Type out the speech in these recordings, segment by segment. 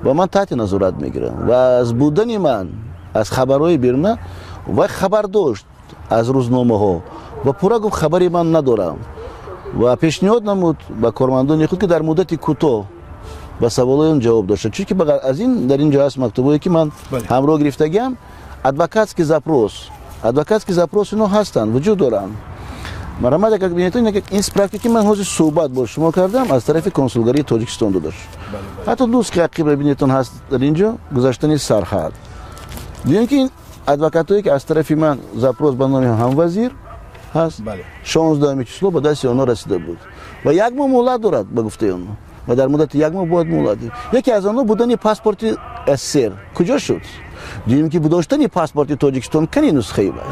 Ва ман таҳти назорат мегирам. Ва аз будани ман аз хабарҳои беруна вай хабар дошт аз рӯзномаҳо ва пурра гуфт, хабари ман надорам, ва пешниҳод намуд ба кормандони худ, ки дар муддати кӯтоҳ ба саволҳои он ҷавоб дошта, чунки ба аз ин дар ин ҷо ҳаст мактубое, ки ман ҳамроҳ гирифтагиам, адвокатский запрос ино ҳастанд, вуҷуд доранд. Марҳамат, агар бинед, ин справка, ки ман ҳозир суҳбат бо шумо кардам, аз тарафи консулгарии Тоҷикистон дода шуд. Ҳатто нусхи ақибра бинетон, ҳаст дар ин ҷо гузаштани сарҳад. Дуюм, ки ин адвокатое, ки аз тарафи ман запрос ба номи ҳамвазир ҳаст, 16-уми число ба дасти онҳо расида буд ва як моҳ муҳлат дорад ба гуфтаи онҳо, ва дар муддати як моҳ бояд муҳлат. Яке аз онҳо будани паспорти СССР куҷо шуд? Дуюм, ки доштани паспорти Тоҷикистон, кани нусхаи вай?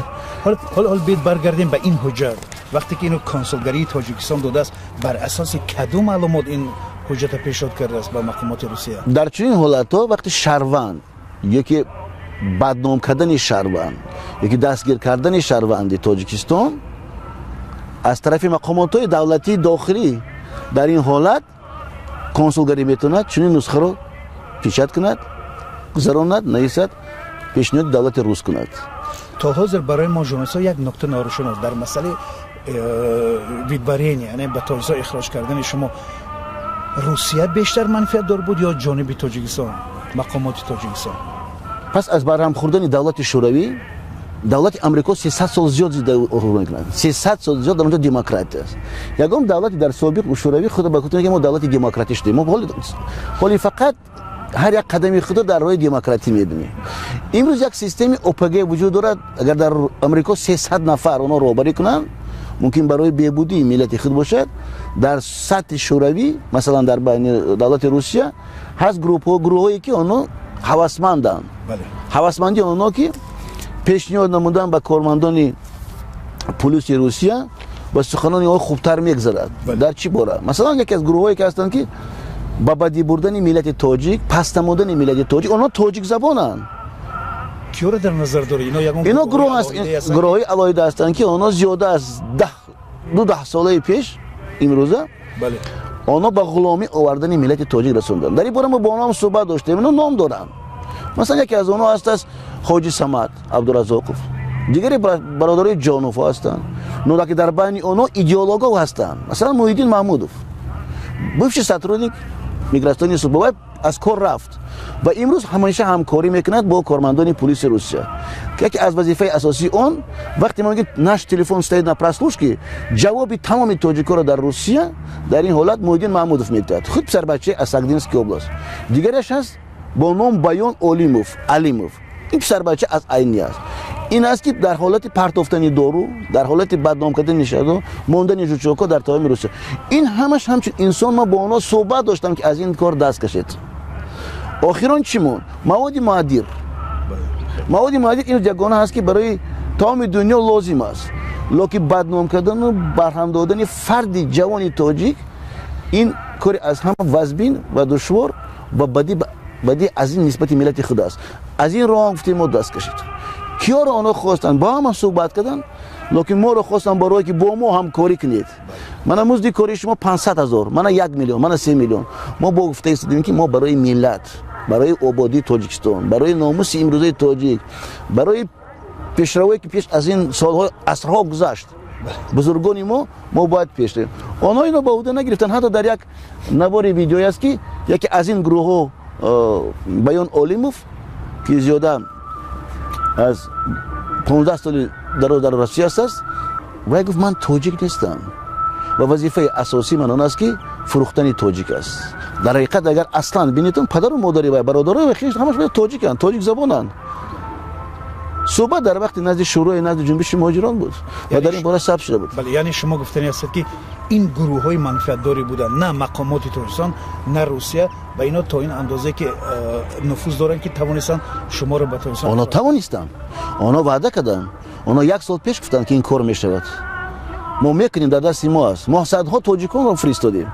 Ҳол биёед баргардем ба ин ҳуҷҷат. Вақте ки инро консулгарии Тоҷикистон додааст, бар асоси кадом маълумот ин ҳуҷҷата пешниҳод кардааст ба мақомоти Русия? Дар чунин ҳолатҳо, вақти шаҳрванд ёки бадном кардани шаҳрванд ёки дастгир кардани шаҳрванди Тоҷикистон аз тарафи мақомотҳои давлатии дохилӣ, дар ин ҳолат консулгарӣ метавонад чунин нусхаро печать кунад, гузаронад, нависад, пешниҳоди давлати рус кунад. То ҳозир барои мо, журналистҳо, як нуқта норӯшан аст дар масъалаи выдворение, яъне ба Тоҷикистон ихроҷ кардани шумо. Русия бештар манфиатдор буд ё ҷониби Тоҷикистон, мақомоти Тоҷикистон? Пас аз барҳам хӯрдани давлати Шӯравӣ, давлати Амрико 300 сол зиёд мекунад, 300 сол зиёд дар онҷо демократия аст. Ягон давлати дар собиқ Шӯравӣ худо ба ки мо давлати демократӣ шудем, мо ҳоли фақат ҳар як қадами худо дар роҳи демократӣ мебинем. Имрӯз як системи ОПГ вуҷуд дорад. Агар дар Амрико 300 нафар онҳо роҳбарӣ кунанд, мумкин барои беҳбудии миллати худ бошад. Дар сатҳи Шӯравӣ, масалан, дар байни давлати Русия ҳаст гурӯҳое, ки онҳо ҳавасманданд. Ҳавасмандии онҳо, ки пешниҳод намудан ба кормандони пулиси Русия ба суханони онҳо хубтар мегзарад. Дар чӣ бора? Масалан, яке аз гурӯҳое, ки ҳастанд, ки ба бадӣ бурдани миллати тоҷик, паст намудани миллати тоҷик, онҳо тоҷикзабонанд. Киёро дар назар дорӣ? Ино ягон ино гурӯҳҳои алоҳида ҳастанд, ки онҳо зиёда аз ду даҳсолаи пеш имрӯза онҳо ба ғуломӣ овардани миллати тоҷик расонданд. Дар ин бора мо бо онҳо суҳбат доштем, ино ном доранд. Масалан, яке аз онҳо ҳастааст Ҳоҷи Самад Абдуразоқов, дигаре бародарои Ҷоновҳо ҳастанд, ки дар байни онҳо идеологҳо ҳастанд. Масалан, Муҳиддин Маҳмудов, бывший сотрудник миграционный служба, аз кор рафт ва имрӯз ҳамеша ҳамкорӣ мекунад бо кормандони пулиси Русия. Яке аз вазифаи асосии он, вақте мо мегӯем, наш телефон стоит на прослушке, ҷавоби тамоми тоҷикоро дар Русия дар ин ҳолат Муҳиддин Маҳмудов медиҳад, худ писарбачаи Асакдинский область. Дигараш ҳаст бо ном Баён Олимов, Алимов, ин писарбача аз Айни аст. Ин аст, ки дар ҳолати партофтани дору, дар ҳолати бадном кардани шаҳрҳо, мондани жучок ҳо дар тамоми Русия, ин ҳамаш ҳамчун инсон ма бо онҳо суҳбат доштам, ки аз ин кор даст кашед. Охирон чӣ монд? Маводи мухаддир. Маводи мухаддир ин ягона ҳаст, ки барои тамоми дунё лозим аст, лекин бадном кардану барҳам додани фарди ҷавони тоҷик, ин кори аз ҳама вазбин ва душвор ва бадӣ аз ин нисбати миллати худ аст. Аз ин роҳ гуфтем, мо даст кашид. Киёро онҳо хостанд, бо ҳама суҳбат карданд, лекин моро хостанд ба роҳе, ки бо мо ҳамкорӣ кунед, мана музди кори шумо 500 000, мана 1 миллион, мана 3 миллион. Мо бо гуфта истодем, ки мо барои миллат, барои ободии Тоҷикистон, барои номуси имрӯзаи тоҷик, барои пешравое, ки пеш аз ин солҳо, асрҳо гузашт бузургони мо, мо бояд пеш равем. Онҳо ино ба ӯҳда нагирифтанд. Ҳатто дар як навори видеое аст, ки яке аз ин гурӯҳҳо, Баён Олимов, ки зиёда аз 15 соли дароз дар Россия аст, вай гуфт: «Ман тоҷик нестам ва вазифаи асосии ман он аст, ки фурӯхтани тоҷик аст». Дар ҳақиқат, агар аслан бинетон, падару модари вай, бародарои вай, хеш ҳамаш тоҷиканд, тоҷик забонанд. Суҳбат дар вақти назди шӯрои назди ҷунбиши муҳоҷирон буд ва дар ин бора сабт шуда буд. Бале, яъне шумо гуфтани ҳастед, ки ин гурӯҳҳои манфиатдорӣ буданд, на мақомоти Тоҷикистон, на Русия, ва ино то ин андозе ки нуфуз доранд, ки тавонистанд шуморо ба Тоҷикистон Онҳо тавонистанд, онҳо ваъда карданд, онҳо як сол пеш гуфтанд, ки ин кор мешавад, мо мекунем, дар дасти мо аст. Мо садҳо тоҷиконро фиристодем,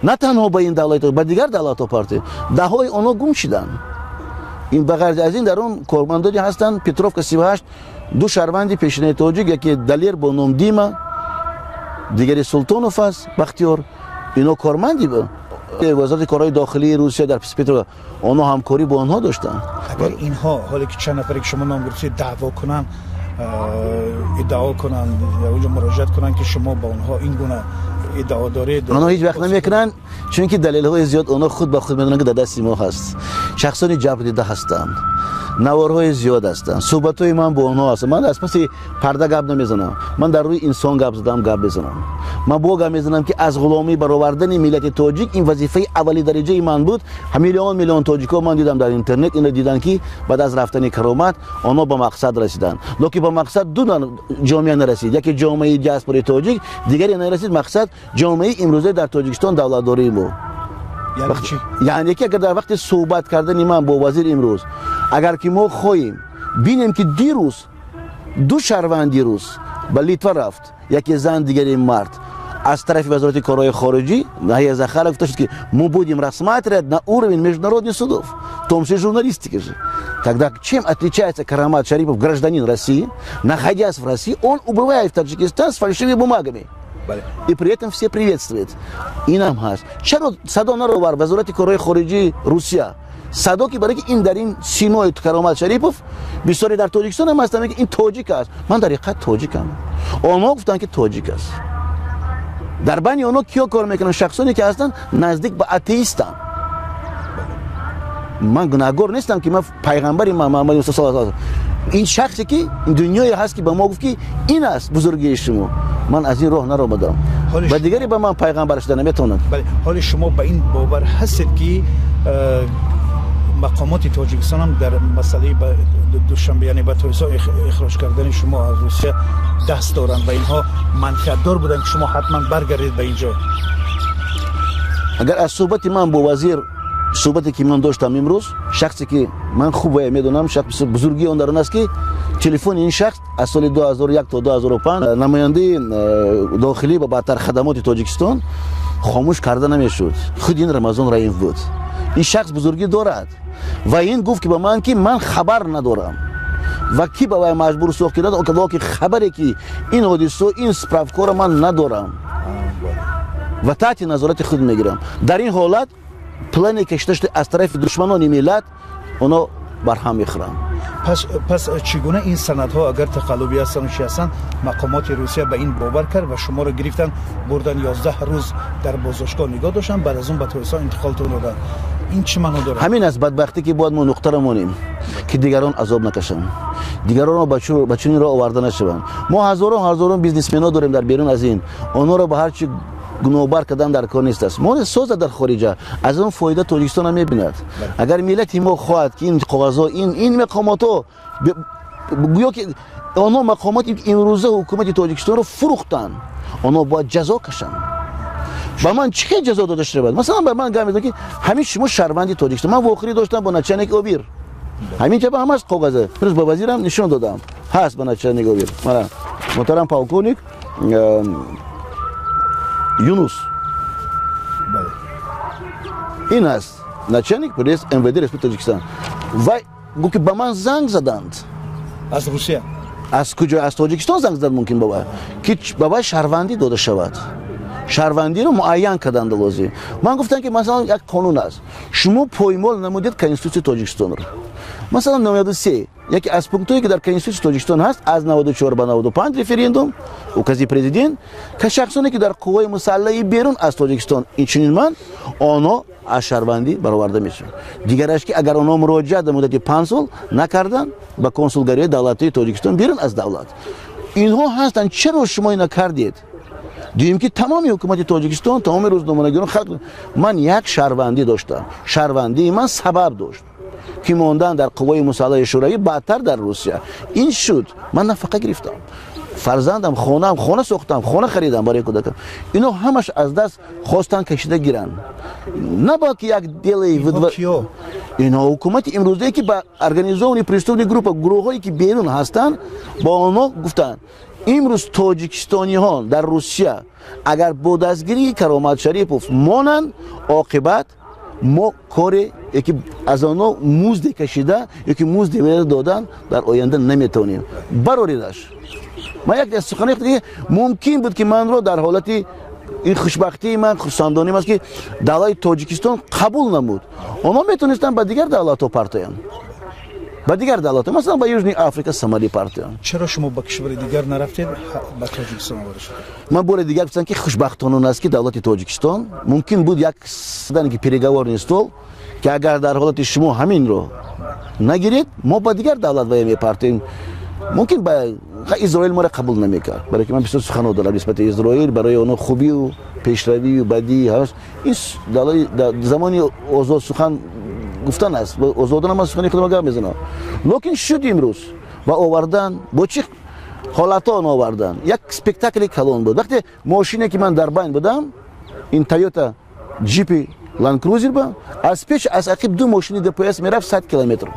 на танҳо ба ин давлат, ба дигар давлатҳо партем, даҳҳои онҳо гум шиданд. Ин ба ғайр аз ин, дар он кормандоне ҳастанд, Петровка 38, ду шаҳрванди пешинаи тоҷик, яке Далер бо ном Дима, дигаре Султонов аст, Бахтиёр. Ино корманди Вазорати корҳои дохилии Русия дар Петроград, онҳо ҳамкорӣ бо онҳо доштанд. Агар инҳо ҳоле ки чанд нафаре ки шумо ном гирифтед даъво кунанд, иддао кунанд, онҷо муроҷиат кунанд, ки шумо ба онҳо ин гуна иддао доред, онҳо ҳеҷ вақт намекунанд, чунки далелҳои зиёд онҳо худ ба худ медонанд, ки дар дасти мо ҳаст. Шахсони ҷабрдида ҳастанд, наворҳои зиёд ҳастанд, суҳбатҳои ман бо онҳо ҳастанд. Ман аз паси парда гап намезанам, ман дар рӯи инсон гап задам, гап мезанам. Ман бо гап мезанам, ки аз ғуломӣ баровардани миллати тоҷик ин вазифаи аввали дараҷаи ман буд. Миллион миллион тоҷикҳо ман дидам дар интернет, инро диданд, ки баъд аз рафтани Каромат онҳо ба мақсад расиданд. Лекин ба мақсад ду ҷомеа нарасид: яке ҷомеаи диаспораи тоҷик, дигаре нарасид мақсад ҷомеаи имрӯза дар Тоҷикистон, давлатдории мо. Яъне ки агар дар вақти суҳбат кардани ман бо вазир имрӯз, агар ки мо хоҳем бинем, ки дирӯз ду шаҳрванди рус ба Литва рафт, яке зан, дигаре мард, аз тарафи Вазорати корҳои хориҷӣ Мария Захарова гуфта шуд, ки мы будем рассматривать на уровень международных судов, в том числе журналистики же. Тогда чем отличается Каромат Шарипов, гражданин России, находясь в России, он убывает в Таджикистан с фальшивыми бумагами? И при этом все приветствуют. Инам ҳаст. Чаро садо наровар Вазорати корҳои хориҷии Русия? Садо ки барои ки ин дар ин симои Каромат Шарипов бисёре дар Тоҷикистон ҳам ҳастанд, ки ин тоҷик аст. Ман дар ҳақиқат тоҷикам. Онҳо гуфтанд, ки тоҷик аст. Дар байни онҳо киё кор мекунанд? Шахсоне ки ҳастанд наздик ба атеистанд. Ман гунаҳгор нестам, ки ман пайғамбари ман Муҳаммади Мустафо саллаллоҳу алайҳи, ин шахсе ки дунёе ҳаст, ки ба мо гуфт, ки ин аст бузургии шумо, ман аз ин роҳ наромадам ва дигаре ба ман пайғамбар шуда наметавонад. Ҳоли шумо ба ин бовар ҳастед, ки мақомоти Тоҷикистон ҳам дар масъалаи ба Душанбе, яъне ба Тоҷикистон ихроҷ кардани шумо аз Русия даст доранд ва инҳо манфиатдор буданд, ки шумо ҳатман баргардед ба инҷо? Агар аз суҳбати ман бо вазир, суҳбате ки ман доштам имрӯз, шахсе ки ман хуб вая медонам, шахс бузургии он дар он аст, ки телефони ин шахс аз соли 2001 то 2005 намояндаи дохилӣ ба баъдтар хадамоти Тоҷикистон хомӯш карда намешуд. Худ ин Рамазон Раимов буд. Ин шахс бузургӣ дорад ва ин гуфт ки ба ман, ки ман хабар надорам ва ки ба вай маҷбур сохт ки хабаре ки ин ҳодисо, ин справкаро ман надорам ва таҳти назорати худ мегирам. Дар ин ҳолат плане кашида шуда аз тарафи душманони миллат, онҳо барҳам мехӯранд. Пас чӣ гуна ин санадҳо агар тақаллубӣ ҳастанд, чи ҳастанд, мақомоти Русия ба ин бовар кард ва шуморо гирифтанд, бурдан, 11 рӯз дар боздоштгоҳ нигоҳ доштанд, баъд аз он ба Тоҷикистон интиқолтон доданд? Ин чӣ маъно дорад? Ҳамин аст бадбахтӣ, ки бояд мо нуқтаро монем, ки дигарон азоб накашанд, дигаронро ба чунин роҳ оварда нашаванд. Мо ҳазорон ҳазорон бизнесменҳо дорем дар берун аз ин, онҳоро ба ҳар чи гуноҳбар кардан дар кор нест аст. Мо соза дар хориҷа, аз он фоида Тоҷикистон мебинад. Агар миллати мо хоҳад, ки ин коғазҳо, ин мақомотҳо, гӯё ки онҳо мақомоти имрӯза ҳукумати Тоҷикистонро фурӯхтанд, онҳо бояд ҷазо кашанд. Ба ман чӣ хел ҷазо дода шавад? Масалан, ба ман гап мезананд, ки ҳамин шумо шаҳрванди Тоҷикистон. Ман вохӯрӣ доштам бо начальник ОВИР, ҳамин ҷаба ҳам аст коғаза, плюс ба вазирам нишон додам, ҳаст ба начальник ОВИР, мана муҳтарам полковник Юнус, ин аст начальник пресс МВД Республики Тоҷикистон. Вай гуфт, ки ба ман занг заданд. Аз Русия? Аз куҷо, аз Тоҷикистон занг зад, мумкин ба ки ба вай шаҳрвандӣ дода шавад, шаҳрвандиро муайян карданд лозим. Ман гуфтам, ки масалан як қонун аст, шумо поймол намудед Конститутсияи Тоҷикистонро. Масалан, 93, яке аз пунктҳое, ки дар Конститутсияи Тоҷикистон ҳаст, аз 94 ба 95 референдум, укази президент, ки шахсоне, ки дар қувваи мусаллаи берун аз Тоҷикистон, инчунин ман, онҳо аз шаҳрвандӣ бароварда мешаванд. Дигараш, ки агар онҳо муроҷиат дар муддати 5 сол накарданд ба консулгарии давлатии Тоҷикистон берун аз давлат, инҳо ҳастанд. Чаро шумо ина кардед? Дуюм, ки тамоми ҳукумати Тоҷикистон, тамоми рӯзноманигорон, халқ, ман як шаҳрвандӣ доштам, шаҳрвандии ман сабаб дошт, ки мондан дар қувваи мусаллаҳи Шӯравӣ, баъдтар дар Русия ин шуд. Ман нафақа гирифтам, фарзандам, хонаам, хона сохтам, хона харидам барои кӯдакам. Ино ҳамаш аз даст хостанд кашида гиранд, на балки як делаи. Ино ҳукумати имрӯзае, ки ба организованный преступный группа, гурӯҳҳое, ки берун ҳастанд, ба онҳо гуфтанд: имрӯз тоҷикистониҳо дар Русия агар бо дастгирии Каромат Шарипов монанд, оқибат мо коре яки аз онҳо музде кашида ёки музде додан дар оянда наметавонем. Бароридаш. Ман як аз суханои, мумкин буд, ки манро дар ҳолати Ин хушбахтии ман, хурсандоним аст, ки давлати Тоҷикистон қабул намуд. Онҳо метавонистанд ба дигар давлатҳо партоянд, ба дигар давлатҳо, масалан, ба Южный Африка, Сомали партоянд. Чаро шумо ба кишвари дигар нарафтед, ба Тоҷикистон оварда шудед? Ман бори дигар гуфтам, ки хушбахтона аст, ки давлати Тоҷикистон мумкин буд як ки переговорный стол, ки агар дар ҳолати шумо ҳаминро нагиред, мо ба дигар давлат вая мепартоем. Мумкин ба Изроил моро қабул намекард, барои ки ман бисёр суханҳо дорам нисбати Изроил, барои онҳо хубию пешравию бадӣ ҳаст. Ин замони озод сухан гуфтан аст, озодона ман сухани худро гап мезанам. Лекин шуд имрӯз ва овардан, бо чӣ ҳолатҳо он овардан, як спектакли калон буд. Вақте мошине, ки ман дар байн будам, ин Тойота джипи Ланд Крузер ба аз пеш, аз ақиб ду мошини ДПС мерафт, 100 километр.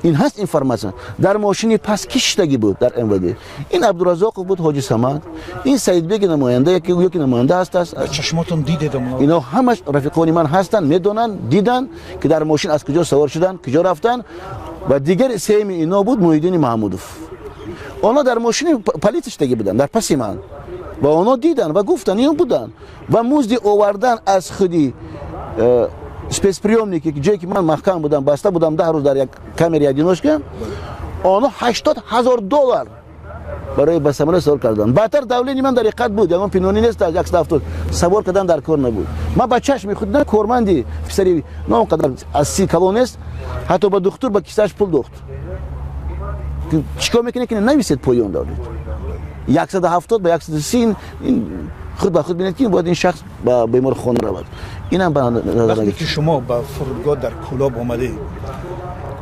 Ин ҳаст информация. Дар мошини пас ки шиштагӣ буд дар МВД? Ин Абдуразоқов буд, Ҳоҷи Самад, ин Саидбеги намоянда, ёки намоянда ҳаст аст. Чашмотон дидед? Ино ҳамаш рафиқони ман ҳастанд, медонанд, диданд, ки дар мошин аз куҷо савор шуданд, куҷо рафтанд. Ва дигар сеюми ино буд Муҳиддини Маҳмудов. Онҳо дар мошини полиция шиштагӣ буданд дар паси ман ва онҳо диданд ва гуфтанд, ино буданд. Ва музди овардан аз худи спецприёмники, ҷое ки ман маҳкам будам, баста будам 10 рӯз дар як камераи одиночка, онҳо 80 000 доллар барои ба самолёт савор кардан. Баъдтар давление ман дар ҳақиқат буд, ягон пинҳонӣ нест, 170 савор кардан дар кор набуд. Ман ба чашми худ на корманди писари на он қадар аз си калон нест, ҳатто ба духтур ба кисааш пул дохт. Чӣ кор мекунед, ки нависед поён давлет 170 ба 130? Ин худ ба худ бинед, ки бояд ин шахс ба беморхона равад. Инам ба Вақте ки шумо ба фурудгоҳ дар Кӯлоб омадед,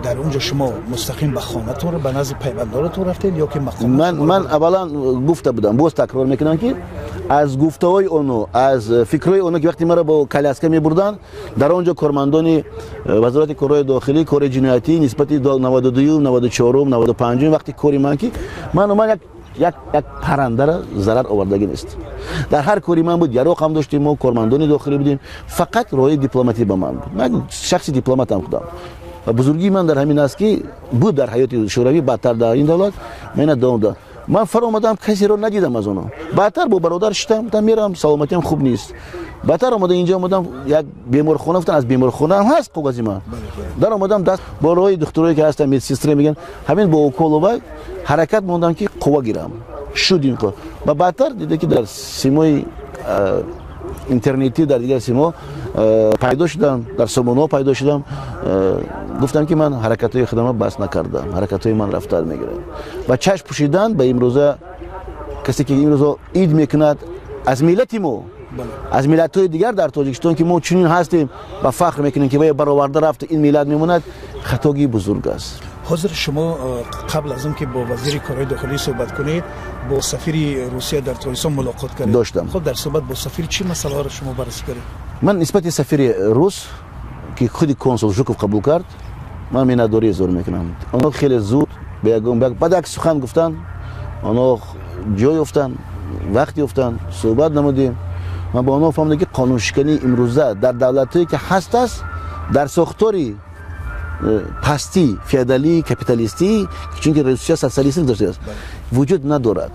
дар он ҷо шумо мустақим ба хонатон, ба назди пайвандоратон рафтед ё ки мақом? Ман аввалан гуфта будам, боз такрор мекунам, ки аз гуфтаҳои оно, аз фикрҳои оно, ки вақте маро бо коляска мебурданд, дар он ҷо кормандони Вазорати корҳои дохилӣ кори ҷиноятӣ нисбати 92-юм, 94-ум, 95-ум, вақти кори ман, ки ман як паррандара зарар овардагӣ нест. Дар ҳар кори ман буд, яроқ ҳам доштем, мо кормандони дохилӣ будем. Фақат роҳи дипломатӣ ба ман буд. Ман шахси дипломатам худам ва бузургии ман дар ҳамин аст, ки буд дар ҳаёти шӯравӣ, баъдтар дар ин давлат ман ина давом додам. Ман фаромадам, касеро надидам аз онҳо. Баъдтар бо бародар шитам, гуфтам, мерам, саломатиам хуб нест. Баъдтар омада, инҷо омадам, як беморхона гуфтан, аз беморхона ҳам ҳаст коғази ман. Дар омадам, даст бо роҳи духтурое, ки ҳастанд, медсестра мегӯянд, ҳамин бо уколова ҳаракат мондам, ки қувва гирам. Шуд ин кор. Ва баъдтар дида, ки дар симои интернетӣ, дар дигар симо пайдо шудам, дар сомонаҳо пайдо шудам. Гуфтам, ки ман ҳаракатҳои худамро бас накардам, ҳаракатҳои ман рафтар мегирад. Ва чашм пӯшидан ба имрӯза, касе ки имрӯза ид мекунад аз миллати мо, аз миллатҳои дигар дар Тоҷикистон, ки мо чунин ҳастем ва фахр мекунем, ки вая бароварда рафта, ин миллат мемонад, хатогии бузург аст. Ҳозир шумо қабл аз он ки бо вазири корҳои дохилӣ суҳбат кунед, бо сафири Русия дар Тоҷикистон мулоқот кардед. Доштам. Хуб, дар суҳбат бо сафир чӣ масъалаҳоро шумо баррасӣ кардед? Ман нисбати сафири рус, ки худи консул Жуков қабул кард, ман миннатдорӣ изҳор мекунам. Онҳо хеле зуд баъд як сухан гуфтанд, онҳо ҷой ёфтанд, вақт ёфтанд, суҳбат намудем. Ман ба онҳо фаҳмидам, ки қонуншикании имрӯза дар давлатҳое, ки ҳаст аст, дар сохтори пастӣ, феодалӣ, капиталистӣ, чунки Русия социалистӣ доштааст, вуҷуд надорад.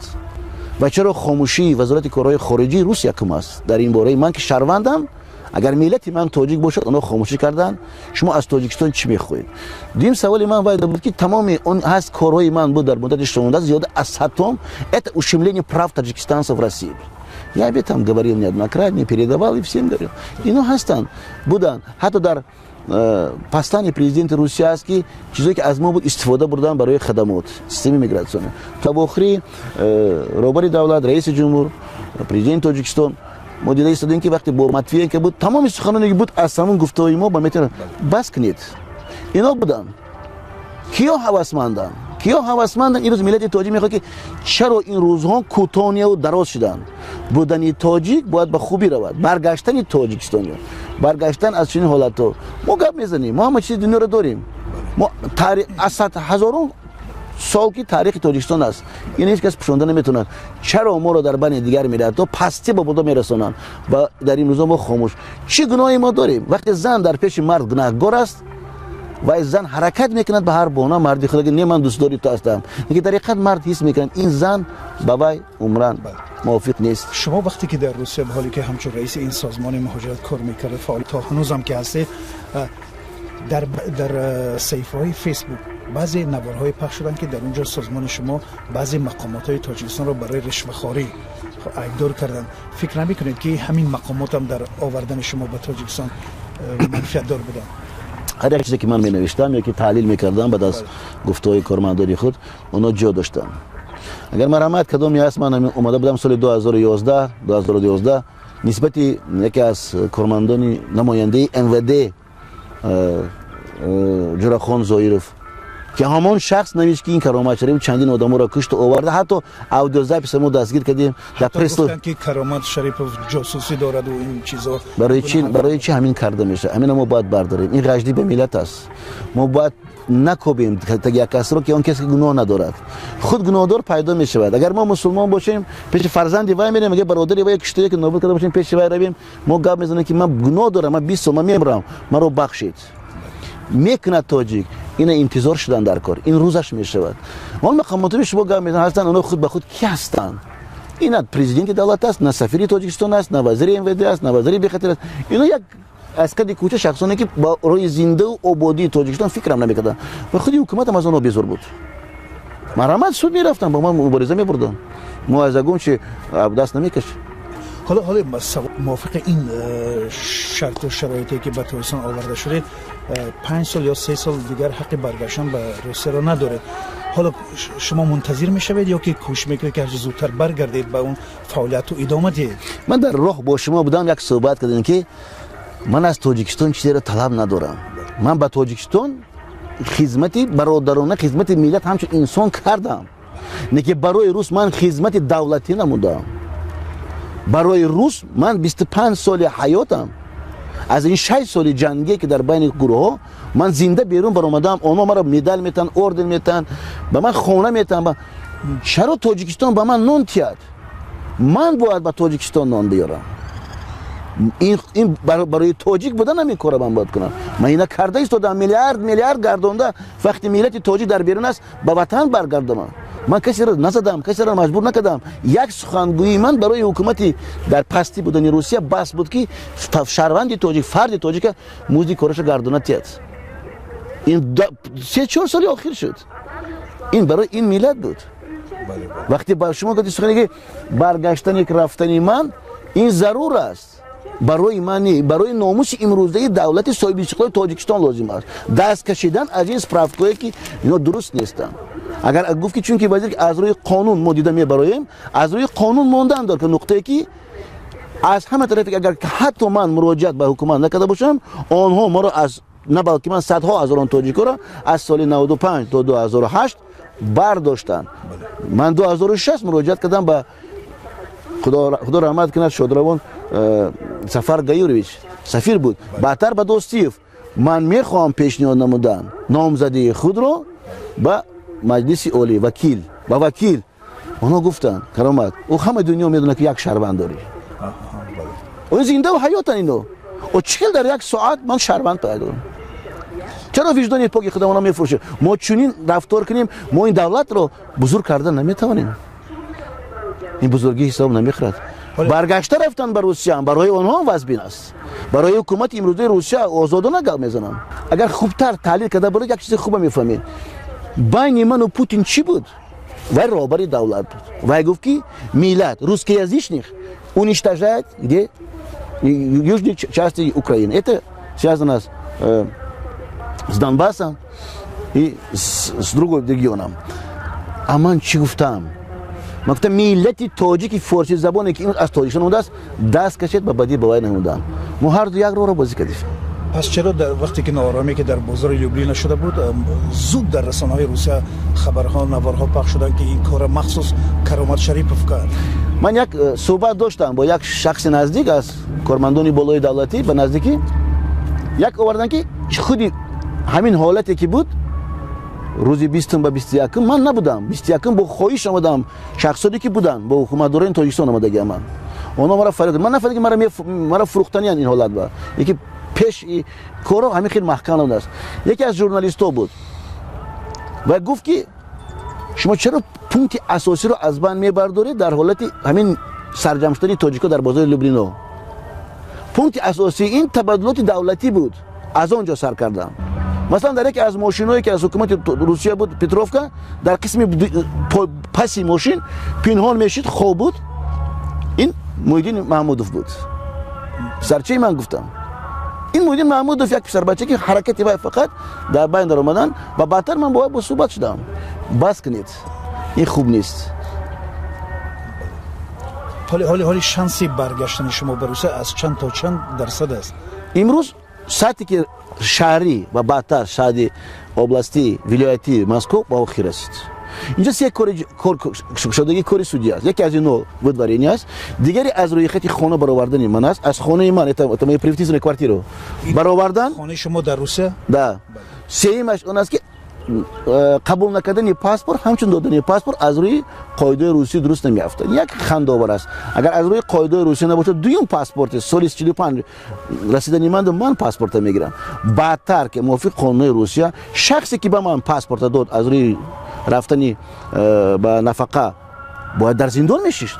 Ва чаро хомӯшии Вазорати корҳои хориҷии рус якум аст дар ин бораи? Ман ки шаҳрвандам, агар миллати ман тоҷик бошад, онҳо хомӯшӣ карданд. Шумо аз Тоҷикистон чӣ мехоҳед? Дуюм саволи ман вайда буд, ки тамоми он ҳаст корҳои ман буд дар муддати 16, зиёда аз 100 том, это ущемление прав таджикистанцев в России. Я об этом говорил неоднократно, передавал и всем говорил. Ино ҳастанд, буданд, ҳатто дар пастани президенти Русия аст, ки чизое, ки аз мо буд, истифода бурдан барои хадамот, системаи миграционӣ. То ба охири роҳбари давлат, раиси ҷумҳур, президенти Тоҷикистон, мо дида истодем, ки вақте бо Матвиенко буд, тамоми суханоне, ки буд, аз ҳамон гуфтаҳои мо ба метавонад бас кунед. Ино буданд. Киё ҳавасманданд? Киё ҳавасманданд? Имрӯз миллати тоҷик мехоҳад, ки чаро ин рӯзҳо кӯтоҳ дароз шуданд? Будани тоҷик бояд ба хубӣ равад, баргаштани тоҷикистониё, баргаштан аз чунин ҳолатҳо. Мо гап мезанем, мо ҳама чизи дунёро дорем. Мо аз ҳазорон сол, ки таърихи Тоҷикистон аст, ин ҳеҷ кас пӯшонда наметавонад. Чаро моро дар байни дигар миллатҳо пастӣ ба бодо мерасонанд ва дар ин рӯзо мо хомӯш? Чӣ гуноҳе мо дорем? Вақте зан дар пеши мард гунаҳгор аст. Вай зан ҳаракат мекунад ба ҳар бона марди худ, не, ман дӯстдори ту ҳастам, лекин дар ҳақиқат мард ҳис мекунад, ин зан ба вай умран мувофиқ нест. Шумо вақте ки дар Русия, ба ҳоле ки ҳамчун раиси ин созмони муҳоҷират кор мекардед, фаъол то ҳанӯзам ки ҳастед, дар саҳифаҳои Фейсбук баъзе наворҳое пахш шуданд, ки дар он ҷо созмони шумо баъзе мақомотҳои Тоҷикистонро барои ришвахорӣ айбдор карданд. Фикр намекунед, ки ҳамин мақомотам дар овардани шумо ба Тоҷикистон манфиатдор буданд? Ҳар як чизе ки ман менавиштам ё ки таҳлил мекардам баъд аз гуфтаҳои кормандони худ, онҳо ҷо доштанд. Агар марҳамат кадоме аст, ман омада будам соли 2011, 2012 нисбати яке аз кормандони намояндаи МВД Ҷурахон Зоиров, ки ҳамон шахс навишт, ки ин Каромат Шарипов чандин одаморо кушту оварда, ҳатто аудиозаписа мо дастгир кардем дар пресс. Ки Каромат Шарипов ҷосусӣ дораду ин чизо. Барои чи ҳамин карда мешавад? Ҳамина мо бояд бардорем. Ин ғаждӣ ба миллат аст. Мо бояд накобем як касро, ки он касе ки гуноҳ надорад, худ гуноҳдор пайдо мешавад. Агар мо мусулмон бошем, пеши фарзанди вай мерем, агар бародари вай кушта, ки нобуд карда бошем, пеши вай равем, мо гап мезанем, ки ман гуноҳ дорам, ман 20 сол ман мемурам, маро бахшед. Мекунад тоҷик ина интизор шудан дар кор, ин рӯзаш мешавад. Он мақомоти шумо гап мезананд ҳастанд, онҳо худ ба худ ки ҳастанд? Ин на президенти давлат аст, на сафири Тоҷикистон аст, на вазири МВД аст, на вазири бехатар аст. Ино як аз қади кӯча шахсоне, ки барои зиндаву ободии Тоҷикистон фикрам намекарданд, ва худи ҳукуматам аз онҳо безор буд. Марҳамат, суд мерафтам, бо ман мубориза мебурдам, мо аз ягон чи даст намекашем. Ҳоло мувофиқи ин шарту шароите, ки ба Тоҷикистон оварда шудед, 5 сол ё 3 сол дигар ҳаққи баргаштан ба Русияро надоред. Ҳоло шумо мунтазир мешавед ё ки кӯшиш мекунед, ки ҳарчи зудтар баргардед, ба он фаъолияту идома диҳед? Ман дар роҳ бо шумо будам, як суҳбат кардем, ки ман аз Тоҷикистон чизеро талаб надорам. Ман ба Тоҷикистон хизмати бародарона, хизмати миллат ҳамчун инсон кардам, не ки барои рус ман хизмати давлатӣ намудам. Барои рус ман 25 соли ҳаётам, аз ин 6 соли ҷангие, ки дар байни гурӯҳҳо ман зинда берун баромадам, онҳо маро медал метаҳанд, орден метаҳанд, ба ман хона метаҳанд. Чаро Тоҷикистон ба ман нон тиҳад? Ман бояд ба Тоҷикистон нон биёрам. Ин барои тоҷик будан ҳамин кора ман бояд кунам. Ман ина карда истодам, миллиард миллиард гардонда, вақти миллати тоҷик дар берун аст, ба ватан баргардонам. Ман касеро назадам, касеро маҷбур накардам. Як сухангӯии ман барои ҳукумати дар пастӣ будани Русия бас буд, ки шаҳрванди тоҷик, фарди тоҷика музди кораша гардона тиҳад. Ин 3-4 соли охир шуд, ин барои ин миллат буд. Вақте ба шумо гуфти сухане, ки баргаштани, рафтани ман ин зарур аст барои ман, не, барои номуси имрӯзаи давлати соҳибистиқлоли Тоҷикистон лозим аст даст кашидан аз ин справкое, ки ино дуруст нестанд. Агар гуфт, ки чунки вазир, аз рӯи қонун мо дида мебароем, аз рӯи қонун мондан дор, ки нуқтае ки аз ҳама тарафе, агар ҳатто ман муроҷиат ба ҳукумат накарда бошам, онҳо моро аз на, балки ман садҳо ҳазорон тоҷикоро аз соли 95 то 2008 бардоштанд. Ман 2006 муроҷиат кардам ба, Худо раҳмат кунад, шодравон Сафар Гаюрович сафир буд, баъдтар ба Достиев. Ман мехоҳам пешниҳод намудан номзадии худро ба Маҷлиси Олӣ, вакил ба вакил. Онҳо гуфтанд: «Каромат, ӯ ҳамаи дунё медонад, ки як шаҳрванд дорӣ, ӯ зиндаву ҳаётан ино, о чӣ хел дар як соат ман шаҳрванд пайдо? Чаро виҷдони поки худамона мефурӯшем? Мо чунин рафтор кунем, мо ин давлатро бузург карда наметавонем, ин бузургӣ ҳисоб намехӯрад». Баргашта рафтан ба Русия барои онҳо вазбин аст, барои ҳукумати имрӯзаи Русия. Озодона гап мезанам, агар хубтар таҳлил карда буред, як чизи хуба мефаҳмед. Байни ману Путин чӣ буд? Вай роҳбари давлат буд. Вай гуфт, ки миллат русскоязычных уничтожает где? Южной части Украины. Это связано с Донбассом и с другим регионом. А ман чӣ гуфтам? Ман гуфтам, миллати тоҷики форсизабоне, ки имрӯз аз Тоҷикистон омадааст, даст кашед ба бадӣ ба вай намудан. Мо ҳарду як роҳро бозӣ кардем. Пас чаро дар вақте ки нооромие, ки дар бозори Люблина шуда буд, зуд дар расонаҳои Русия хабарҳо, наворҳо пахш шуданд, ки ин кора махсус Каромат Шарипов кард? Ман як суҳбат доштам бо як шахси наздик аз кормандони болои давлатӣ, ба наздикӣ як овардан, ки худи ҳамин ҳолате ки буд рӯзи 20-ум ба 21-ум, ман набудам. 21-ум бо хоҳиш омадам, шахсоне ки буданд бо ҳукуматдорони Тоҷикистон омадагиам. Ман онҳо мара фарёд, ман нафаҳмидам, ки мара фурӯхтаниян ин ҳолат ба яки. Пеш корро ҳамин хел маҳкам намудааст. Яке аз журналистҳо буд ва гуфт, ки шумо чаро пункти асосиро аз банд мебардоред дар ҳолати ҳамин сарҷамъ шудани тоҷикҳо дар бозори Люблино? Пункти асосӣ ин табаддулоти давлатӣ буд, аз он ҷо сар кардам. Масалан, дар яке аз мошинҳое, ки аз ҳукумати Русия буд, Петровка, дар қисми паси мошин пинҳон мешид, хоб буд, ин Муҳиддин Маҳмудов буд. Писарчаи ман, гуфтам, ин Муҳиддин Маҳмудов, як писарбача, ки ҳаракати вай фақат дар байн даромадан. Ва баъдтар ман бо суҳбат шудам: бас кунед, ин хуб нест. Ҳоли шанси баргаштани шумо ба Русия аз чанд то чанд дарсад аст? Имрӯз сатҳе ки шаҳрӣ ва баъдтар шаҳри областӣ, вилоятӣ Москов ба охир расид. Инҷо се кушодагии кори судӣ аст. Яке аз ино выдворение аст, дигаре аз рӯйхати хона баровардани ман аст, аз хонаи ман, это моя приватизированная квартира, баровардан. Хонаи шумо дар Русия? Да. Сеюмаш он аст, ки қабул накардани паспорт ҳамчун додани паспорт аз рӯи қоидаи русӣ дуруст намеафтад. Як хандовар аст, агар аз рӯи қоидаи русия набошад, дуюм паспорти соли 45 расидани ман паспорта мегирам. Баъдтар ки мувофиқи қонуни Русия шахсе, ки ба ман паспорта дод, аз рӯи рафтани ба нафақа бояд дар зиндон мешишт.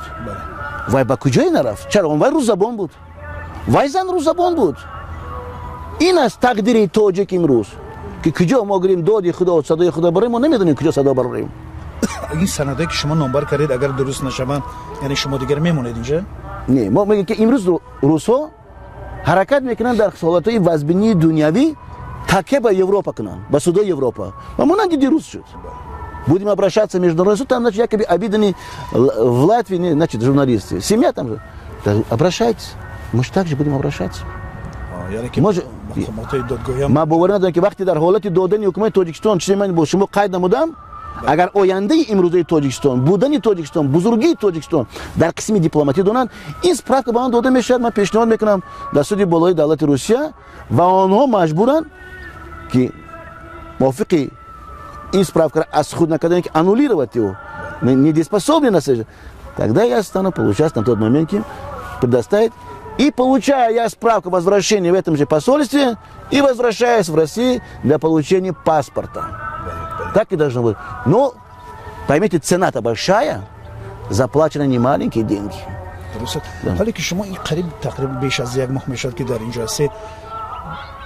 Вай ба куҷое нарафт? Чаро? Он вай рӯззабон буд, вай зан рӯззабон буд. Ин аст тақдири тоҷик имрӯз, ки куҷо мо гирем доди худо, садои худо барои мо, намедонем, куҷо садо барорем. Ин санадое, ки шумо номбар кардед, агар дуруст нашаванд, яъне шумо дигар мемонед инҷа? Не, мо мегӯем, ки имрӯз русҳо ҳаракат мекунанд дар ҳолатҳои вазбинии дунявӣ такя ба Европа кунанд, ба судои Европа, ва монанди дирӯз шуд. Будем обращаться в международный суд, там, значит, якобы обиданы в Латвии, значит, журналисты. Семья там же. Да, обращайтесь. Мы же так же будем обращаться. Ман боварӣ надорам, ки вақте дар ҳолати додани ҳукумати Тоҷикистон, чизе ман бо шумо қайд намудам, агар ояндаи имрӯзаи Тоҷикистон, будани Тоҷикистон, бузургии Тоҷикистон дар қисми дипломатӣ донанд, ин справка ба ман дода мешавад. Ман пешниҳод мекунам дар суди болои давлати Русия ва онҳо маҷбуранд, ки мувофиқи ин справкаро аз худ накардан, ки аннулировать его, недееспособны на, тогда я стану получать на тот момент, ки предоставить. И получаю я справку о возвращении в этом же посольстве и возвращаюсь в Россию для получения паспорта. Так и должно быть. Но, поймите, цена-то большая, заплачены не маленькие деньги. Ҳоле ки шумо ин қариб тақрибан беш аз як моҳ мешавад, ки дар инҷо ҳастед,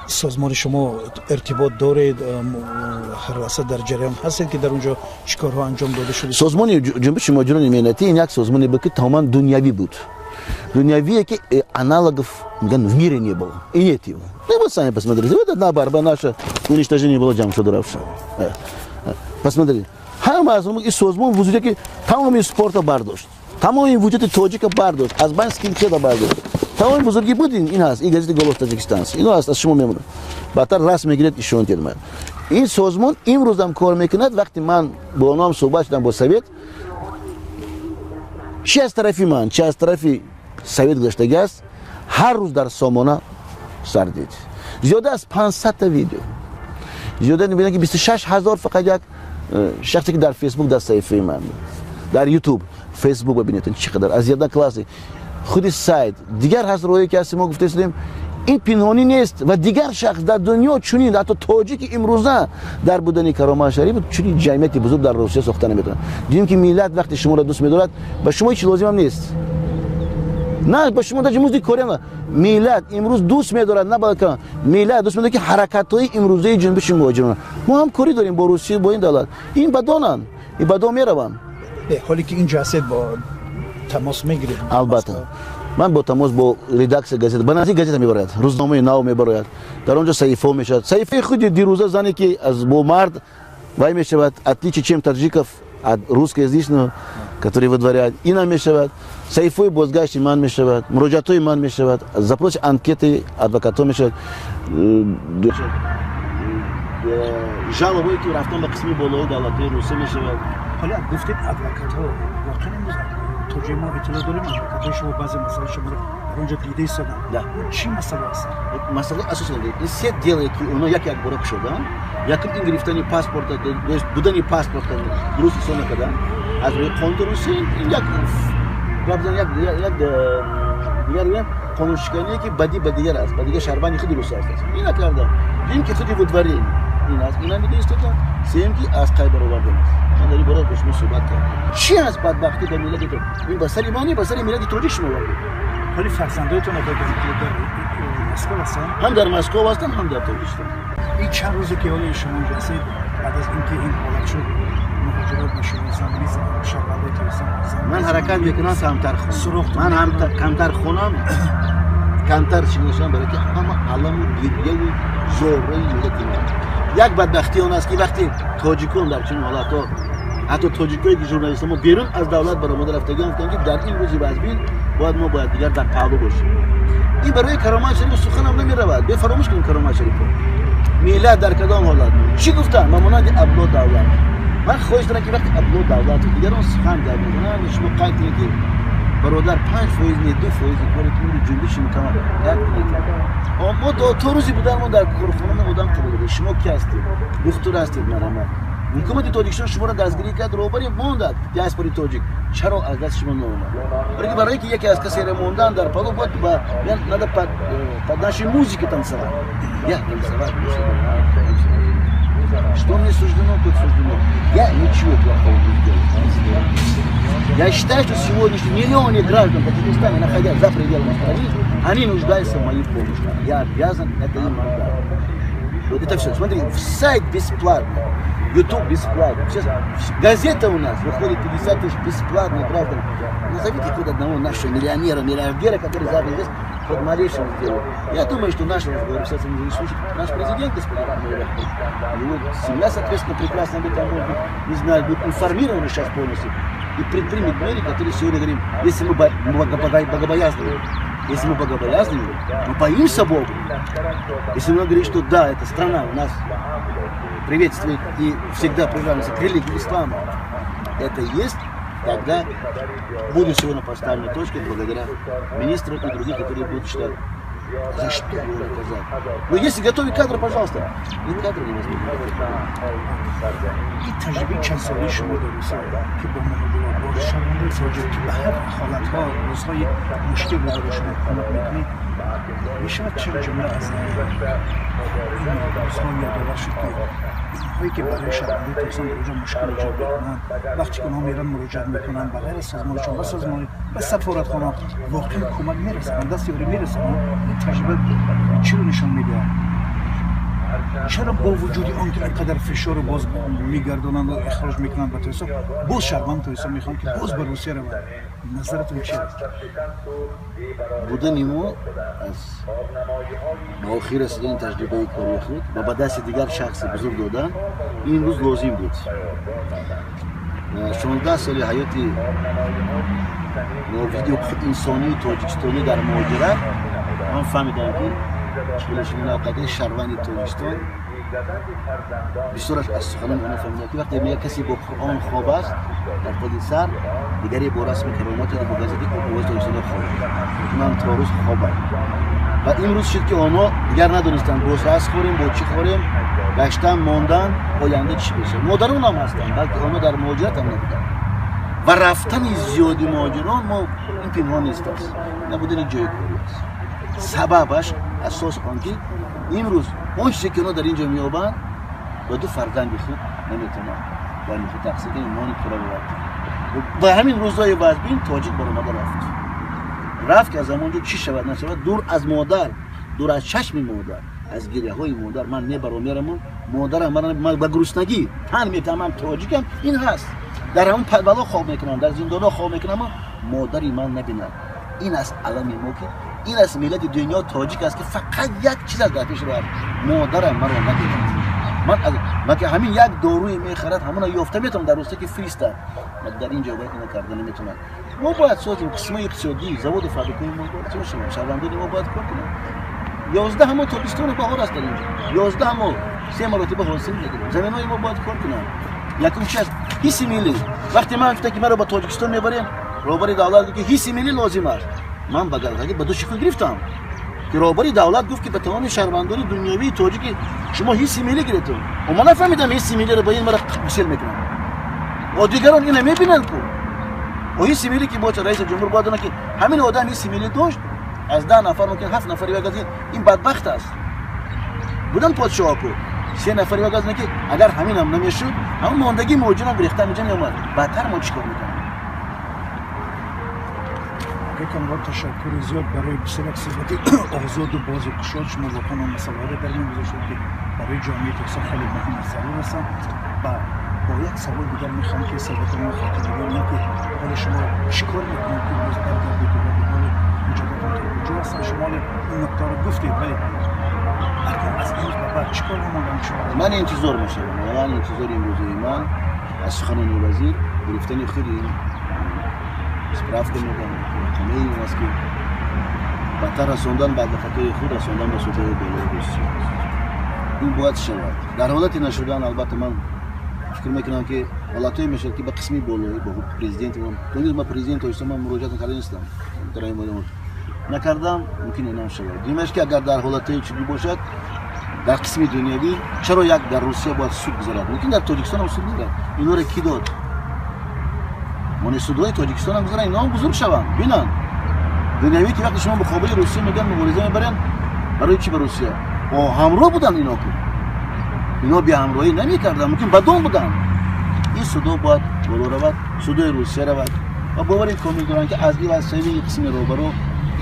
созмони шумо иртибот доред, ҳар лаҳза дар ҷараён ҳастед, ки дар онҷо чӣ корҳо анҷом дода шуда? Созмони Ҷунбиши муҳоҷирони меҳнатӣ ин як созмоне буд, ки тамоман дунявӣ буд, дунявие, ки аналогов в мире не было и нет его. Ну вот, сами посмотрите, вот одна борьба наша, уничтожение было ҷамъ шуда рафша. Посмотрите, ҳама аз ин созмон вуҷуде, ки тамоми спорта бардошт, тамоми вуҷуди тоҷика бардошт, аз байн скинхеда бардошт, тамоми бузургӣ буд. Ин ҳаст, ин газети «Голос Таджикистан», ино ҳаст, аз шумо мемонад, баъдтар расм мегиред, ишон дед. Ин созмон имрӯзам кор мекунад. Вақте ман бо онҳоам суҳбат шудам, бо совет, чи аз тарафи ман, чи аз тарафи совет гузаштагӣ аст, ҳар рӯз дар сомона сар дид зиёда аз 500-та видео, зиёда мебинад, ки 26 000 фақат як шахсе, ки дар Фейсбук, дар саҳифаи ман дар Ютуб, Фейсбук бибинед, чӣ қадар аз Одноклассники, худи сайт, дигар ҳаст роҳе, ки ҳасти мо гуфта истодем, ин пинҳонӣ нест. Ва дигар шахс дар дунё чунин, ҳатто тоҷики имрӯза дар будани Каромат Шарипов чунин ҷамъияти бузург дар Русия сохта наметавонад. Дидем, ки миллат вақте шуморо дӯст медорад, ба шумо ҳеч лозимам нест, на ба шумо даже музди кори. Миллат имрӯз дӯст медорад, на балка миллат дӯст медорад, ки ҳаракатҳои имрӯзаи ҷунбиши муҳоҷирон, мо ҳамкорӣ дорем бо Русия, бо ин давлат, ин бадонанд, ин бадон мераванд. Ҳоле ки инҷо ҳастед, бо тамос мегиред? Албатта, ман бо тамос бо редаксия газета, ба наздик газета мебарояд, рӯзномаи нав мебарояд, дар он ҷо саҳифаҳо мешавад. Саҳифаи худи дирӯза, зане, ки аз бо мард вай мешавад, отличие чем таджиков от русскоязычного, который выдворяет, ина мешавад, саҳифаҳои бозгашти ман мешавад, муроҷиатҳои ман мешавад, запроси анкети адвокатҳо мешавад, жалобое, ки рафтан ба қисми болои давлатҳои Русия мешавад. Ҳола гуфтед адвокатҳо, воқеан имрӯз то ҷои мо иттилоъ дорем, адвокатҳои шумо баъзе масъалаи шуморо дар онҷо дида истоданд. Чӣ масъала аст? Масъалаи асоси ин се деле, ки оно як як бора кушоданд. Якум, ин гирифтани паспорта, будани паспорта дуруст ҳисоб накардан аз рӯи қонуни Русия, ин як дигар. Қонуншикание ки бадӣ ба дигар аст, ба дигар шаҳрванди худи Русия аст. Ин накардам. Дуюм ки худи выдворение ин аст, ина медонистодам. Сеюм ки аз қайд баровардан аст. Ман дар ин бора бо шумо суҳбат кардам. Чӣ аст бадбахтӣ ба миллати тоҷик? Ин ба сари ман, ба сари миллати тоҷик шумо овардед. Вале фарзандоятон дар Москва ҳастанд? Ҳам дар Москва ҳастанд, ҳам дар Тоҷикистон. Ин чанд рӯзе ки ҳоло шумо инҷо ҳастед, баъд аз инки ин ҳолат шуд, муҳоҷирот ба шумо занг мезананд, шаҳрвандои Тоҷикистон занг? Ман ҳаракат мекунам камтар хонам. Ман ҳам камтар хонам, камтар шиносам, барои ки ҳама аламу гирьяву зораи миллати ман. Як бадбахтӣ он аст, ки вақте тоҷикон дар чунин ҳолатҳо, ҳатто тоҷикое ки журналистҳо мо берун аз давлат баромада рафтагиан, гуфтанд, ки дар ин рӯзи вазбин бояд мо бояд дигар дар паҳлӯ бошем. Ин барои Каромат Шарипов суханам намеравад. Бефаромӯш кунем Каромат Шарипов. Миллат дар кадом ҳолат буд? Чӣ гуфтанд? Ба монанди Абдулло Давлат. Ман хоҳиш дорам, ки вақте Абдулло Давлату дигарон сухан гап мезананд, шумо қайд кунед, ки бародар, 5% не, 2 фоизи кори ки ҷунбиши мукаммал як кунед. Мо то рӯзи будан мо дар корхона одам қабул додем. Шумо ки ҳастед? Духтур ҳастед, марҳамат. Ҳукумати Тоҷикистон шуморо дастгирӣ кард, роҳбари мондад диаспори тоҷик. Чаро аз даст шумо наомад? Барои ки яке аз касеро мондан дар пало бояд ба надо под нашей музыки танцевать. Я танцевать. Что мне суждено, то суждено. Я ничего плохого не сделал. Я считаю, что сегодняшние миллионы граждан Таджикистана, находясь за пределами страны, они нуждаются в моей помощи. Я обязан это им отдать. Вот это все. Смотри, сайт бесплатный, YouTube бесплатно. Сейчас газета у нас выходит 50 тысяч бесплатно граждан. Назовите хоть одного нашего миллионера, миллиардера, который за здесь хоть малейшим сделал. Я думаю, что наш разговор сейчас не слушает наш президент, господин Его семья, соответственно, прекрасно об этом, может быть, не знаю, будет информирована сейчас полностью и предпримет меры, которые сегодня говорим, если мы богобоязненны, если мы богобоязненны, мы боимся Бога. Если мы говорим, что да, эта страна у нас приветствует и всегда прижимается к религии ислама, это есть, тогда будет сегодня поставлена точка благодаря министрам и другим, которые будут считать, за что его наказать. Но если готовы кадры, пожалуйста. И кадры невозможно. Ин таҷрибаи чандсолаи шумо дар Русия, ки бо муҳоҷирот, бо шаҳрвандои тоҷик, ки ба ҳар ҳолатҳо, рӯзҳои мушкил рӯбарӯ шумо кӯмак мекунед, мешавад чанд ҷумла аз ин рӯзҳо ёдовар шуд, ки инҳое ки барои шаҳрвандои Тоҷикистон дар оҷо мушкил эҷод мекунанд, вақте ки онҳо меран, муроҷиат мекунанд, ба ғайр аз созмонашон ба созмони, ба сафоратхона, воқеан кӯмак мерасонанд, даст ёрӣ мерасонанд? Ин таҷриба чиро нишон медиҳад? Чаро бо вуҷуди он ки инқадар фишору боз мегардонанд, ихроҷ мекунанд ба Тоҷикистон, боз шаҳрванд Тоҷикистон мехоҳанд, ки боз ба Русия раванд? Назаратон чи аст? Будани мо аз ба охир расидани таҷрибаи кори худ ва ба дасти дигар шахси бузург додан ин рӯз лозим буд. 16 соли ҳаёти новиди ҳуқуқи инсонии тоҷикистонӣ дар муҳоҷират ман фаҳмидам, ки чилашинақадаи шаҳрванди Тоҷикистон бисёраш аз суханони онҳо фаҳмидам, ки вақте мега касе бо Қуръон хоб аст дар таги сар, дигаре бо расми каромати, бо газети Овози Тоҷикистон хоб. Ман то рӯз хобам. Ва имрӯз шуд, ки онҳо дигар надонистанд, бо саас хӯрем, бо чӣ хӯрем, гаштан мондан, оянда чӣ мешавад. Модарон ҳам ҳастанд, балки онҳо дар муҳоҷират ҳам набуданд. Ва рафтани зиёди муҳоҷирон мо ин пинҳон нест аст, набудани ҷои корӣ аст. Сабабаш асос он ки имрӯз он чизе ки онҳо дар ин ҷо меёбанд, ба ду фарзанди худ наметавонанд байни худ тақсим кунанд нони пура бовард. Ба ҳамин рӯзҳои вазбин тоҷик баромада рафт, ки аз ҳамон ҷо чӣ шавад, нашавад, дур аз модар, дур аз чашми модар, аз гиряҳои модар. Ман мебаром, мераму модарам ман ба гуруснагӣ тан метамам, тоҷикам ин ҳаст, дар ҳамон подвало хоб мекунам, дар зиндонҳо хоб мекунам, модари ман набинад. Ин аст алами мо, ки ин аст миллати дунё тоҷик аст, ки фақат як чиз аст дар пеш роҳ: модарам маро набинад. Ман ки ҳамин як доруе мехарад, ҳамона ёфта метавонам дар Русия, ки фиристад, дар ин ҷо бояд ина карда наметавонад. Мо бояд созем қисмаи иқтисодӣ, заводу фабрикаи мо бояд созем, шаҳрвандони мо бояд кор кунанд. 11 моҳ тобистону баҳор аст дар инҷо, 11 моҳ се маротиба ҳосил мегирем, заминҳои мо бояд кор кунанд. Якум чи аст? Ҳисси миллӣ. Вақте ман гуфтам, ки маро ба Тоҷикистон мебарем, роҳбари давлат гуфт, ки ҳисси миллӣ лозим аст. Ман ба галгаги ба души худ гирифтам, ки роҳбари давлат гуфт, ки ба тамоми шаҳрвандони дунёвии тоҷики шумо ҳисси миллӣ гирифтем. Ма нафаҳмидам, ҳисси миллиро ба ин мара гусел мекунам. О, дигарон ина мебинанд ку. О, ҳисси миллӣ ки бошад, раиси ҷумҳур бояд донад, ки ҳамин одам ҳисси миллӣ дошт. Аз 10 нафар мумкин 7 нафари бигӯяд ин бадбахт аст. Будан подшоҳ ку 3 нафари бигӯяд ки агар ҳамин ҳам намешуд, ҳамон мондагии муҳоҷирон гирифта инҷа меомад. Бадтар мо чӣ кор мекунем? Камрон, ташаккури зиёд барои бисёр як суҳбати озоду бозу кушод. Шумо воқеан он масъалаҳоро дар миён гузоштед, ки барои ҷомеаи Тоҷикистон хеле муҳим ва зарур ҳастанд. Ва бо як савол дигар мехоҳам ки суҳбатамон хотима диҳем, ин ки ҳоли шумо чӣ кор мекунед, ки боз баргардед ва дунболи муҷозотон то куҷо ҳастанд? Шумо ҳоле ин нуктаро гуфтед, вале акнун аз имрӯз ба баъд чӣ кор омодаанд шумо? Ман интизор мешавам. Ман интизори имрӯзаи ман аз суханони вазир гирифтани худи справка мегӯям, рақамаи ин аст, ки бадтар расондан ба адвокатҳои худ, расондан ба судҳои болои Русия. Ин бояд шавад. Дар ҳолати нашудан, албатта, ман фикр мекунам, ки ҳолатҳое мешавад, ки ба қисми болоӣ, ба президенти мо, ба президенти Тоҷикистон ман муроҷиат накарда нестам, накардам, мумкин инам шавад. Димаш ки агар дар ҳолатҳои чизи бошад, дар қисми дунявӣ, чаро як дар Русия бояд суд гузарад? Мумкин дар Тоҷикистон ҳам суд гузарад. Инҳоро кӣ дод? Мони судҳои Тоҷикистон ҳам гузаранд, инҳо ҳам бузург шаванд, бинанд. Дунявӣ ки вақте шумо муқобили Русия мегӯянд мубориза мебаранд, барои чӣ ба Русия? О, ҳамроҳ буданд ино ку. Ино беҳамроҳӣ намекарданд, мумкин бадон буданд. Ин судҳо бояд боло равад, судои Русия равад. Ва бовари комил дорам, ки аз ивазшавии қисми роҳбаро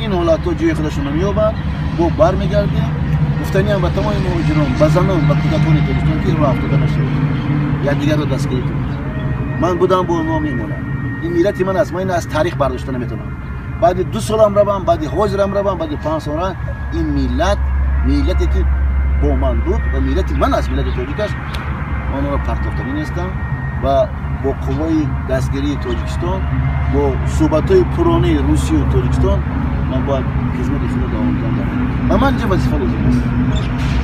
ин ҳолатҳо ҷои худашонро меёбанд, бо бармегардем. Гуфтаниам ба тамоми муҳоҷирон, ба занон, ба кӯдакони Тоҷикистон, ки роҳ афтода нашавед, якдигарро дастгирӣ кунед. Ман будам, бо онҳо мемонам. Ин миллати ман аст, ман ин аз таърих бардошта наметавонам. Баъди 2 солам равам, баъди ҳозирам равам, баъди 5 сол равам, ин миллат, миллате ки бо ман буд ва миллати ман аст, миллати тоҷик аст, ман онро партофтанӣ нестам ва бо қувваи дастгирии Тоҷикистон, бо суҳбатҳои пуронаи Русию Тоҷикистон ман бояд хизмати худро давом диҳам. Ба ман инҷа вазифа лозим аст.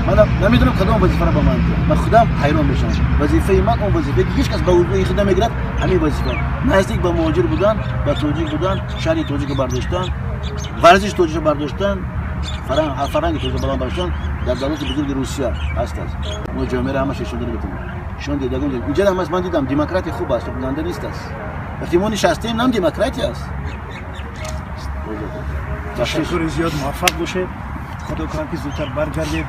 Ман намедонам кадом вазифаро ба ман диҳам. Ман худам ҳайрон мешавам. Вазифаи ман он вазифае ки ҳеҷ кас ба ӯҳдаи худ намегирад, ҳамин вазифа. Наздик ба муҳоҷир будан, ба тоҷик будан, шаҳри тоҷикро бардоштан, варзиши тоҷикро бардоштан, фарҳанги тоҷикро баланд бардоштан дар давлати бузурги Русия ҳаст аст. Мо ҷомеаро ҳамааш нишон наметавонем. Нишон дидагон инҷа ҳам аст, ман дидам демократия хуб аст, ганда нест аст. Вақте мо нишастем, нам демократия аст. Ташаккури зиёд, муваффақ бошед. Худо кунад, ки зудтар баргардед.